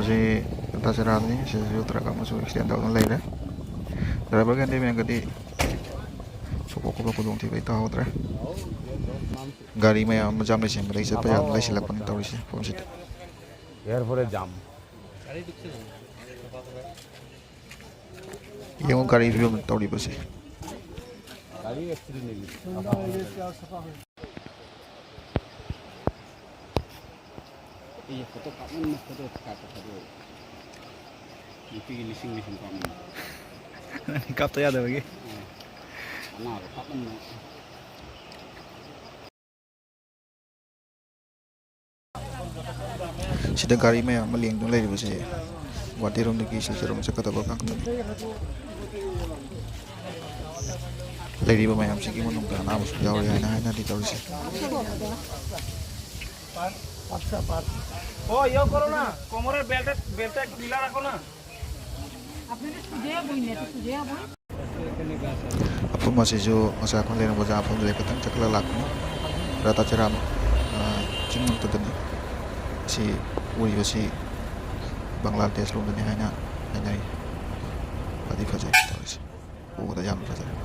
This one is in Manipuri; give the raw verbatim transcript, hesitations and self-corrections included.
ꯁꯤ ꯇꯥꯇꯥ ꯆꯦꯔꯥꯗꯨꯅꯤ꯫ ꯁꯤꯗꯁꯨ ꯇ꯭ꯔꯛ ꯑꯃꯁꯨ ꯑꯦꯛꯁꯤꯗꯦꯟ ꯇꯧꯗꯨꯅ ꯂꯩꯔꯦ꯫ ꯗ꯭ꯔꯥꯏꯚꯔꯒꯤ ꯍꯦꯟꯗꯤꯃꯦꯟꯒꯗꯤ ꯁꯣꯛꯄ ꯈꯣꯠꯄ ꯈꯨꯗꯣꯡꯊꯤꯕꯗꯤ ꯇꯥꯍꯧꯗ꯭ꯔꯦ꯫ ꯒꯥꯔꯤ ꯃꯌꯥꯝ ꯑꯃ ꯖꯥꯝ ꯂꯩꯁꯤꯟꯕꯗꯒꯤ ꯆꯠꯄ ꯌꯥꯗꯅ ꯂꯩꯁꯤꯜꯂꯛꯄꯅꯤ ꯇꯧꯔꯤꯁꯦ ꯃꯐꯝꯁꯤꯗ꯫ ꯌꯦꯡꯉꯨ ꯒꯥꯔꯤ ꯐꯤꯕꯝ ꯇꯧꯔꯤꯕꯁꯦ꯫ ꯑꯩ ꯐꯣꯇꯣ ꯀꯥꯞꯃꯟꯅ ꯐꯣꯇꯣ ꯀꯥꯞꯄ ꯐꯣꯇꯣ ꯅꯨꯄꯤꯒꯤ ꯂꯤꯁꯤꯡ ꯂꯤꯁꯤꯡ ꯀꯥꯞꯃꯟꯅ꯫ ꯀꯥꯞꯇ ꯌꯥꯗꯕꯒꯤ꯫ ꯑꯅꯥꯕ ꯀꯥꯞꯃꯟꯅ꯫ ꯁꯤꯗ ꯒꯥꯔꯤ ꯃꯌꯥꯝ ꯑꯃ ꯂꯦꯡꯗꯨꯅ ꯂꯩꯔꯤꯕꯁꯦ ꯒꯨꯋꯥꯍꯥꯇꯤꯔꯣꯝꯗꯒꯤ ꯁꯤꯜꯆꯔꯔꯣꯝ ꯆꯠꯀꯗꯕ ꯉꯥꯛꯇꯅꯤ꯫ ꯂꯩꯔꯤꯕ ꯃꯌꯥꯝꯁꯤꯒꯤ ꯃꯅꯨꯡꯗ ꯑꯅꯥꯕꯁꯨ ꯌꯥꯎꯔꯤ ꯍꯥꯏꯅ ꯍꯥꯏꯅꯔꯤ ꯇꯧꯔꯤꯁꯦ꯫ ও ইয়ে করো না, কোমরের বেল্টটা বেল্টটা একটু ঢিলা রাখো না। ꯃꯐꯝ ꯑꯁꯤꯁꯨ ꯉꯁꯥꯏ ꯑꯩꯈꯣꯏ ꯂꯩꯔꯝꯕ ꯖꯒꯥ ꯃꯐꯝꯗꯨꯗꯒꯤ ꯈꯤꯇꯪ ꯆꯠꯈꯠꯂꯒ ꯂꯥꯛꯄꯅꯤ꯫ ꯔꯥꯇꯥꯆꯦꯔꯥ, ꯑ, ꯆꯤꯡ ꯃꯊꯛꯇꯅꯤ꯫ ꯁꯤ ꯎꯔꯤꯕꯁꯤ ꯕꯪꯒ꯭ꯂꯥꯗꯦꯁ ꯂꯣꯝꯗꯅꯤ ꯍꯥꯏꯅ ꯍꯥꯏꯅꯔꯤ꯫ ꯐꯗꯤ ꯐꯖꯩ ꯇꯧꯔꯤꯁꯦ꯫ ꯎꯕꯗ ꯌꯥꯝꯅ ꯐꯖꯔꯦ꯫